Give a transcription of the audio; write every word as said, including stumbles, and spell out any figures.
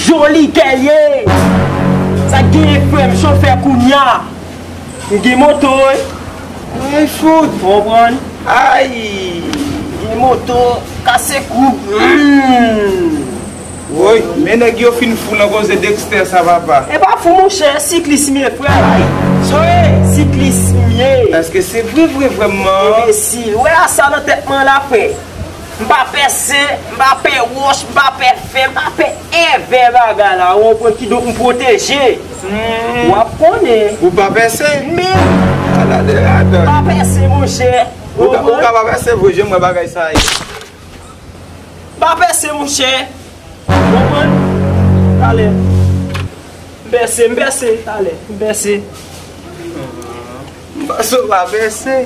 Joli kè l ye. Sa k genyen, frè m, chofè kounya? M gen moto, wi. Ay, fout. Konprann? Ay. M gen moto, kase kou. Hmm. Woy, men nèg yo fin fou nan koze Dexter sa, papa. E pa fou, monchè, siklis m ye, frè. Sa w ye? Siklis m ye. Èske se vre, vre, vrèman? Enbesil. Ou wè a sa nan tèt mwen la, frè? M pa pè sen, m pa pè wòch, m pa pè fè, m pa pè èvè bagay la. Ou konprann, kidonk m pwoteje. Hmm. W ap konnen. Ou pa pè sen? Men. Ala de ladan. Pa pè sen, monchè. Ou ka, ou ka pa pè sen vre, jan m wè bagay sa ye. Pa pèse, monchè. Konprann? Talè. M pèse, m pèse, talè. M pèse. M panse w pa pèse.